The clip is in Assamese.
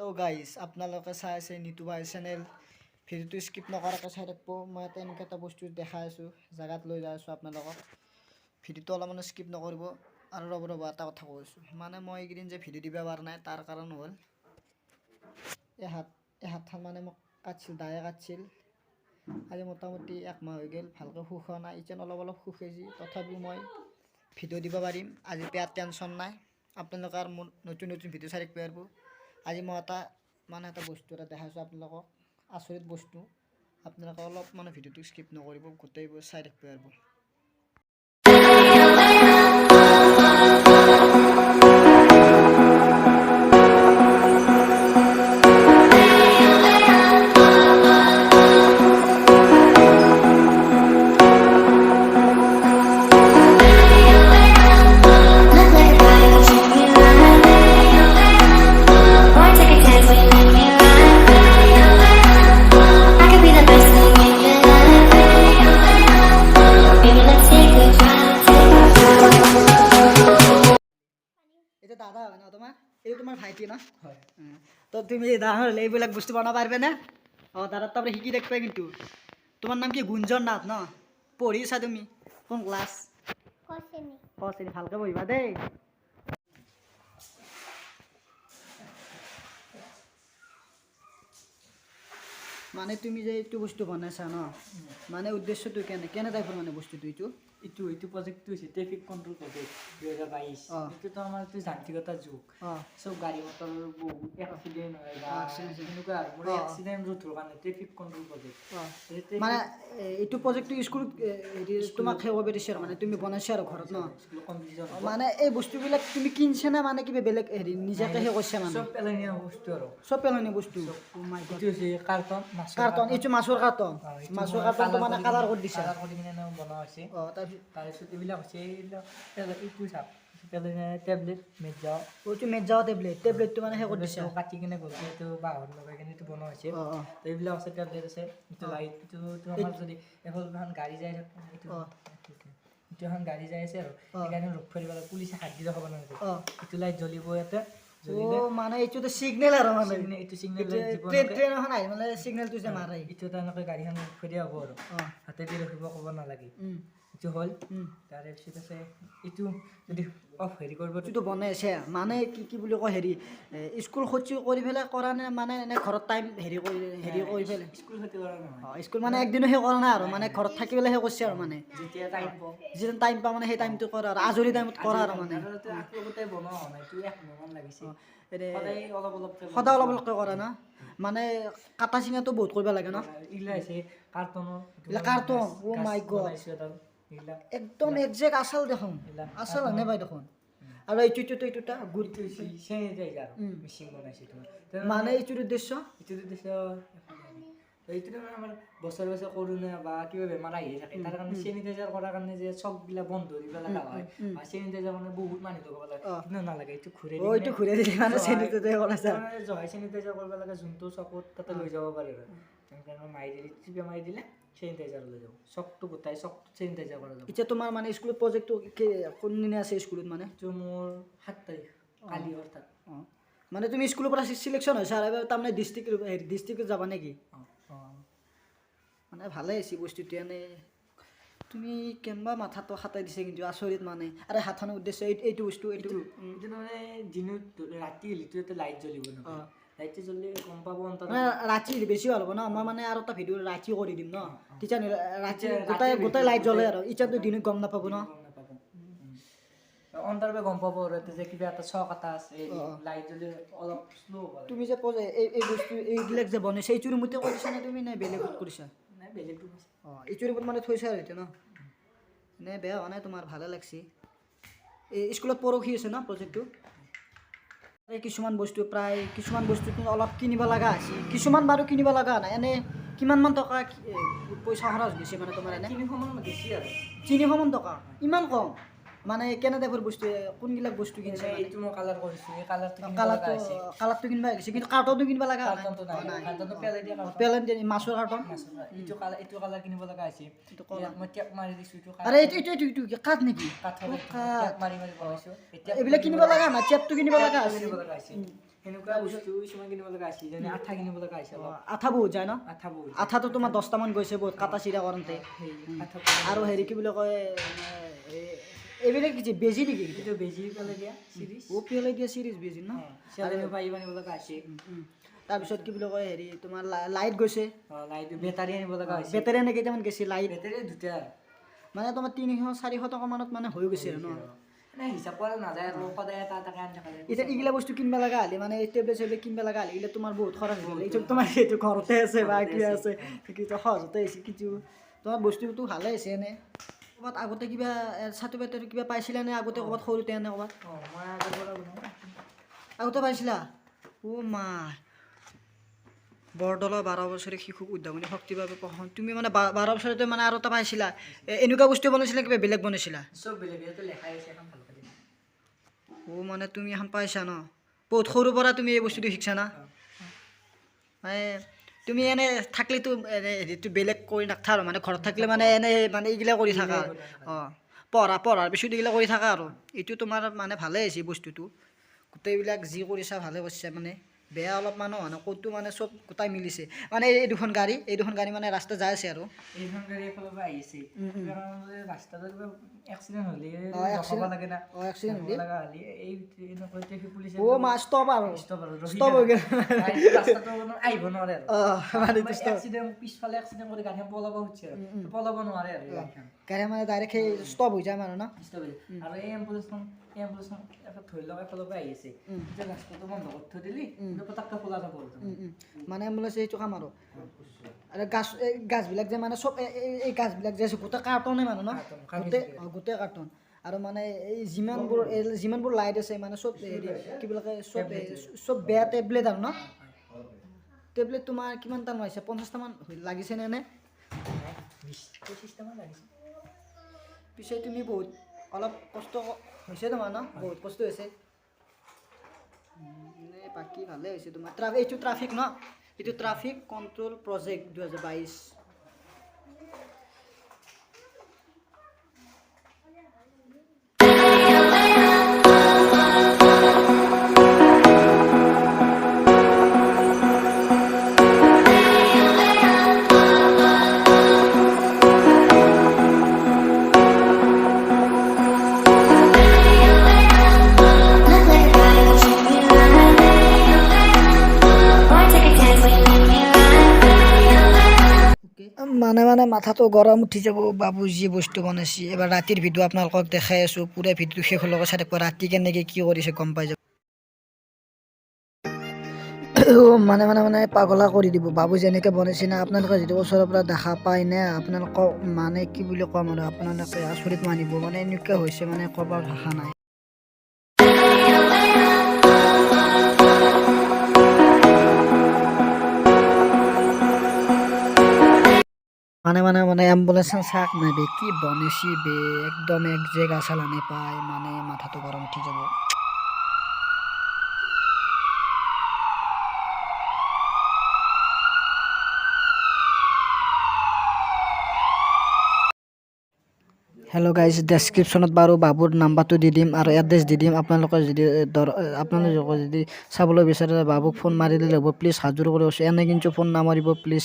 হেল্ল' গাইজ, আপোনালোকে চাই আছে নিতু ভাই চেনেল। ভিডিঅ'টো স্কিপ নকৰাকৈ চাই থাকিব। মই এটা এনেকুৱা এটা বস্তু দেখাই আছোঁ, জেগাত লৈ যাই আছোঁ আপোনালোকক। ভিডিঅ'টো অলপমানো স্কিপ নকৰিব। আৰু ৰ'ব ৰ'ব, এটা কথা কৈ আছোঁ, মানে মই এইকেইদিন যে ভিডিঅ' দিব পৰা নাই, তাৰ কাৰণ হ'ল এই হাতখন মানে মোক কাটছিল, দায়ে কাটছিল। আজি মোটামুটি এক মাহ হৈ গ'ল, ভালকৈ শুকোৱা নাই। এতিয়া অলপ অলপ শুকাইছে, তথাপিও মই ভিডিঅ' দিব পাৰিম। আজি পেয়াৰ টেনশ্যন নাই। আপোনালোকে আৰু মোৰ নতুন নতুন ভিডিঅ' চাই থাকিব পাৰিব। আজি মই এটা মানে এটা বস্তু এটা দেখাইছোঁ আপোনালোকক, আচৰিত বস্তু। আপোনালোকে অলপ মানে ভিডিঅ'টো স্কিপ নকৰিব, গোটেইবোৰ চাই থাকিব পাৰিব। Look like a guy who should me run. Or take a chance when you let me run. I could be the best thing in your life. Baby, let's take a drive, take a drive. এইটো দাদা হয় ন তোমাৰ? এইটো তোমাৰ ভাইটি ন? হয়। তো তুমি ডাঙৰ হ'লে এইবিলাক বস্তু বনাব পাৰিবানে? অঁ, দাদাৰ তাৰপৰা শিকি থাকিবা কিন্তু। তোমাৰ নাম কি? গুঞ্জন নাথ ন? পঢ়িছা তুমি কোন ক্লাছ? ক শ্ৰেণী। ভালকৈ পঢ়িবা দেই। মানে তুমি যে এইটো বস্তু বনাইছা ন, মানে উদ্দেশ্যটো কেনে কেনে টাইপৰ মানে বস্তুটো এইটো? এইটো প্ৰজেক্টটো হৈছে ট্ৰেফিক কণ্ট্ৰল প্ৰজেক্ট 2022। এইটোতো আমাৰ এইটো যান্ত্ৰিকতাৰ যুগ। চব গাড়ী মটৰৰ বহুত এক্সিডেণ্ট হয় বা accident হয়। এনেকুৱা আৰু মোৰ এক্সিডেণ্ট ৰোধৰ কাৰণে ট্ৰেফিক কণ্ট্ৰল প্ৰজেক্ট। মানে এইটো প্ৰজেক্টটো স্কুলত হেৰি তোমাক সেই কৰিব দিছে আৰু মানে তুমি বনাইছা আৰু ঘৰত ন? স্কুলত কম্পিটিশ্যন। মানে এই বস্তুবিলাক তুমি কিনছা নে মানে কিবা বেলেগ হেৰি নিজাকে সেই কৰিছা মানে? চব পেলনীয়া বস্তু আৰু। চব পেলনীয়া বস্তু। Oh my God. এইটো হৈছে কাৰ্টন, মাছৰ। কাৰ্টন, এইটো মাছৰ কাৰ্টন। এইটো মাছৰ মই কাৰ্টনটো colour মানে কৰি কালাৰ কিনে কৰি দিছা? কালাৰ কৰি কিনে এনেকৈ বনোৱা হৈছে। তাৰপিছত? তাৰপিছত এইবিলাক হৈছে, এইবিলাক এইটো চাপ, পেলনীয়া টেবলেট, মেজাও। এইটো মেজাও টেবলেট, টেবলেটটো মানে সেই কৰি দিছা? কাটি কিনে গলকে এইটো বাঁহত লগাই কিনে এইটো বনোৱা হৈছে। তো এইবিলাক আছে, টেবলেট আছে, এইটো লাইট, এইটো আমাৰ যদি এখন এখন গাড়ী যাই থাকে, এইটো এইটো এখন গাড়ী যাই আছে আৰু এই গাড়ীখন ৰখিব দিব লাগে, পুলিচে হাত দি ৰখাব নোৱাৰে। এইটো লাইট জ্বলিব, ইয়াতে জ্বলিলে মানে এইটোতো চিগনেল আৰু মানে এইটো চিগনেল লাইট দিব। ট্ৰেইন ট্ৰেইন এখন আহি মানে চিগনেলটো যে মাৰে। এইটো এটা এনেকৈ গাড়ীখন ৰখি দিয়া হ'ব আৰু হাতেদি ৰখিব ক'ব নালাগে। এইটো হ'ল। তাৰে পিছত আছে এইটো যদি অফ হেৰি কৰিব। এইটোতো বনাই আছে, মানে কি কি বুলি কয়, হেৰি স্কুল খতি কৰি পেলাই কৰা নে মানে এনে ঘৰত টাইম হেৰি কৰি পেলাই? স্কুল খতি কৰা নহয়। স্কুল মানে একদিনো সেই কৰা নাই আৰু মানে ঘৰত থাকি পেলাই সেই কৰিছে আৰু মানে যেতিয়া টাইম পাওঁ। যেতিয়া টাইম পাওঁ মানে সেই টাইমটো কৰা আৰু আজৰি টাইমত কৰা আৰু মানে। আগতে বনোৱা হোৱা নাই, এইটো এক মাহমান লাগিছে। এনে সদায় অলপ অলপকৈ। সদায় অলপ অলপকৈ কৰা ন? মানে কাটা চিঙাটো বহুত কৰিব লাগে ন? এইগিলা হৈছে কাৰ্টনৰ। এইগিলা কাৰ্টন, oh my God. বনাইছোঁ এডাল এইগিলা। একদম একজেক্ট আচল দেখোন। এইগিলা আচল হয়নে পাই দেখোন। আৰু এইটো এইটো এইটো এটা গুড। এইটো হৈছে চেনিটাইজাৰ মেচিন বনাইছোঁ তোমাৰ। মানে এইটোৰ উদ্দেশ্য? এইটো উদ্দেশ্য, এইটো মানে আমাৰ বছৰে বছৰে কৰোণা বা কিবা বেমাৰ আহিয়ে থাকে, তাৰ কাৰণে চেনিটাইজাৰ কৰাৰ কাৰণে যে চকবিলাক বন্ধ দিব লগা হয় বা চেনিটাইজাৰ কাৰণে বহুত মানুহ লগাব লাগে, কিন্তু নালাগে, এইটো ঘূৰাই এইটো ঘূৰাই দিলে মানে চেনিটাইজাৰ কৰাইছা? মানে জহাই চেনিটাইজাৰ কৰিব লাগে, যোনটো চকত তাতে লৈ যাব পাৰে আৰু তেনেকৈ মাৰি দিলে, টিপে মাৰি দিলে চেনিটাইজাৰ লৈ যাব, চকটো গোটাই চকটো চেনিটাইজাৰ কৰা যাব। এতিয়া তোমাৰ মানে স্কুলত প্ৰজেক্টটো কোনদিনা আছে স্কুলত মানে? এইটো মোৰ 7 তাৰিখ, কালি অৰ্থাৎ। মানে তুমি স্কুলৰ পৰা চিলেকশ্যন হৈছা আৰু এবাৰ তাৰমানে ডিষ্ট্ৰিক্ট হেৰি ডিষ্ট্ৰিক্টত যাবা নেকি? অঁ। মানে ভালে হৈছে বস্তুটো। এনে তুমি কেনেবা মাথাটো খাটাই দিছে কিন্তু, আচৰিত মানে। আৰু হাতখনৰ উদ্দেশ্য এইটো বস্তু এইটো? এইটো মানে দিনত, ৰাতি হ'লেতো ইয়াতে লাইট জ্বলিব নহয়, লাইটটো জ্বলিলে গম পাব অন্তত। মানে ৰাতি বেছি ভাল হ'ব ন? মই মানে আৰু এটা ভিডিঅ' ৰাতি কৰি দিম ন, তেতিয়া ৰাতি গোটাই গোটাই লাইট জ্বলে আৰু এতিয়াতো দিনত গম নাপাব ন? গম নাপাব, অন্তৰবে গম পাব আৰু ইয়াতে যে কিবা এটা চক এটা আছে, লাইট জ্বলি অলপ শ্ল' হ'ব লাগে। তুমি যে এই এই বস্তু এইবিলাক যে বনাইছা, এইটো ৰুমতে কৰিছা নে তুমি নে বেলেগত কৰিছা? নাই, বেলেগ ৰুম আছে। এইটো ৰুমত মানে থৈছা আৰু এতিয়া ন? নে বেয়া হোৱা নাই তোমাৰ, ভালে লাগছে। এই স্কুলত পৰহি আছে ন প্ৰজেক্টটো? এই কিছুমান বস্তু, প্ৰায় কিছুমান বস্তু তুমি অলপ কিনিব লগা আছে, কিছুমান বাৰু কিনিব লগা নাই। এনে কিমানমান টকা পইচা খৰচ গৈছে মানে তোমাৰ এনে? 300মান বেছি আৰু। 300মান টকা? ইমান কম? মানে কেনে টাইপৰ বস্তু, কোনবিলাক বস্তু কিনিছে মানে? এইটো মই কালাৰ কৰিছোঁ, এই কালাৰটো কিনিব লগা কালাৰটো হৈছে। কালাৰটো কিনিব গৈছে, কিন্তু কাৰ্টনটো কিনিব লগা হোৱা নাই? কাৰ্টনটো নাই, কাৰ্টনটো পেলাই দিয়া কাৰ্টন। পেলাই দিয়া মাছৰ কাৰ্টন। এইটো কালাৰ, এইটো কালাৰ কিনিব লগা হৈছে। ইয়াত মই টেপ মাৰি দিছোঁ এইটো। আৰে এইটো কি কাঠ নেকি? কাঠৰ কাঠ। টেপ মাৰি মাৰি বনাইছোঁ এতিয়া। এইবিলাক কিনিব লগা নাই, চেপটো কিনিব লগা আছে। কিনিব লগা হৈছে। সেনেকুৱা বস্তু কিছুমান কিনিব লগা আছিল, যেনে আঠা কিনিব লগা হৈছে অলপ। আঠা বহুত যায় ন? আঠা বহুত। আঠাটো তোমাৰ 10টামান গৈছে, বহুত কাটা চিৰা কৰোঁতে। সেই আঠা। আৰু হেৰি কি বুলি কয়, এইবিলাক কি বেজি নেকি? এইটো বেজি পেলাই দিয়া চিৰিজ। অ', পেলাই দিয়া চিৰিজ বেজি ন? চেলাইন পাৰিব আনিব লগা হৈছে। তাৰপিছত কি বুলি কয়, হেৰি তোমাৰ লাইট গৈছে। লাইট, বেটাৰী আনিব লগা হৈছে। বেটাৰী এনে কেইটামান গৈছে লাইট? বেটাৰী দুটা। মানে তোমাৰ 300-400 টকা মানত মানে হৈ গৈছে আৰু ন? মানে হিচাপ কৰা নাযায় আৰু সদায় এটা এটাকে আনি থকা যায়। এতিয়া এইগিলা বস্তু কিনিব লগা হ'লে, মানে টেবলেট চেবলেট কিনিব লগা হ'লে এইগিলা তোমাৰ বহুত খৰচ হৈ গ'ল। এইটো তোমাৰ সেইটো ঘৰতে আছে বা কিবা আছে, কিন্তু সহজতে হৈছে। কিন্তু তোমাৰ বস্তুটো ভালে হৈছে। এনে ক'ৰবাত আগতে কিবা চাৰ্টিফিকেট কিবা পাইছিলা নে আগতে ক'ৰবাত সৰুতে এনে ক'ৰবাত? অঁ, মই আগৰ পৰা বনাওঁ। আগতে পাইছিলা? অ' মা, বৰদলা 12 বছৰীয়া শিশুক উদ্ভাৱনী শক্তিৰ বাবে প্ৰশংসা। তুমি মানে 12 বছৰতে মানে আৰু এটা পাইছিলা। এনেকুৱা বস্তু বনাইছিলা, কিবা বেলেগ বনাইছিলা? চব বেলেগ, ইয়াতে লেখাই আছে এখন ভালকে। অ', মানে তুমি এখন পাইছা ন? বহুত সৰুৰ পৰা তুমি এই বস্তুটো শিকছা না? মানে তুমি এনে থাকলেতো এনে হেৰিটো বেলেগ কৰি নাথাকা আৰু, মানে ঘৰত থাকিলে মানে এনে মানে এইগিলা কৰি থাকা আৰু। অঁ, পঢ়াৰ পিছত এইগিলা কৰি থাকা আৰু। এইটো তোমাৰ মানে ভালেই হৈছে বস্তুটো। গোটেইবিলাক যি কৰিছা ভালে কৰিছা, মানে বেয়া অলপমানো হোৱা নাই ক'তো, মানে চব গোটাই মিলিছে। মানে এই দুখন গাড়ী মানে ৰাস্তা যাই আছে আৰু। এইখন গাড়ী এফালৰ পৰা আহিছে, ৰাস্তাটো কিবা এক্সিডেণ্ট হ'লে ৰখাব লাগে না? অঁ, এক্সিডেণ্ট ৰখাব হ'লে লগা হ'লে এই এনেকুৱা ট্ৰেফিক পুলিচে অ' মা, ষ্টপ আৰু। ষ্টপ আৰু ৰখি ষ্টপ হৈ গ'ল। গাড়ীটো ৰাস্তাটো মানে আহিব নোৱাৰে আৰু। অঁ, মানে এক্সিডেণ্ট, পিছফালে এক্সিডেণ্ট কৰি গাড়ীখন পলাব খুজিছে আৰু পলাব নোৱাৰে আৰু এই গাড়ীখন। গাড়ী মানে ডাইৰেক্ট সেই ষ্টপ হৈ যায় মানে ন? ষ্টপ হৈ যায়। আৰু এই এম্বুলেন্সখন ধৰি লওক এফালৰ পৰা আহি আছে, এতিয়া ৰাস্তাটো বন্ধ কৰি থৈ দিলি পটককৈ খোলা যাব আৰু। মানে এম্বুলেঞ্চ এইটো কাম আৰু। আৰু গাছ, এই গাছবিলাক যে মানে চব এই গাছবিলাক যে আছে গোটেই কাৰ্টনে মানে ন? কাৰ্টন, কাগজ। গোটেই কাৰ্টন। আৰু মানে এই যিমানবোৰ লাইট আছে, মানে চব হেৰি কি বুলি কয়, চব বেয়া টেবলেট আৰু ন? টেবলেট তোমাৰ কিমানটা আহিছে? 50টামান লাগিছে নে নে? 20-25টামান লাগিছে। পিছে তুমি বহুত অলপ কষ্ট হৈছে তোমাৰ ন? বহুত কষ্ট হৈছে। এনে বাকী ভালেই হৈছে তোমাৰ। এইটো ট্ৰাফিক ন? এইটো traffic control project 2022। Look like a guy, but you me right. Or take a chance when you let me ride. মানে মানে মাথাটো গৰম উঠি যাব। বাবু যি বস্তু বনাইছে, এবাৰ ৰাতিৰ ভিডিঅ' আপোনালোকক দেখাই আছোঁ। পূৰা ভিডিঅ'টো শেষলৈকে চাই থাকিব, ৰাতি কেনেকৈ কি কৰিছে গম পাই যাব। মানে মানে মানে পাগলা কৰি দিব বাবু যেনেকৈ বনাইছে না। আপোনালোকে যিটো ওচৰৰ পৰা দেখা পায় নে, আপোনালোকক মানে কি বুলি ক'ম আৰু, আপোনালোকে আচৰিত মানিব। মানে এনেকুৱা হৈছে, মানে ক'বৰ ভাষা নাই। মানে মানে মানে এম্বুলেন্স চাক নাই বে, কি বনাইছি বে, একদম এক জেগা চালানে পায়, মানে মাথাটো গৰম উঠি যাব। হেল্ল' গাইজ, ডেছক্ৰিপশ্যনত বাৰু বাবুৰ নাম্বাৰটো দি দিম আৰু এড্ৰেছ দি দিম। আপোনালোকে যদি চাবলৈ বিচাৰে, বাবুক ফোন মাৰি দিলে হ'ব। প্লিজ, হাতযোৰ কৰি কৈছোঁ, এনে কিন্তু ফোন নামাৰিব প্লিজ।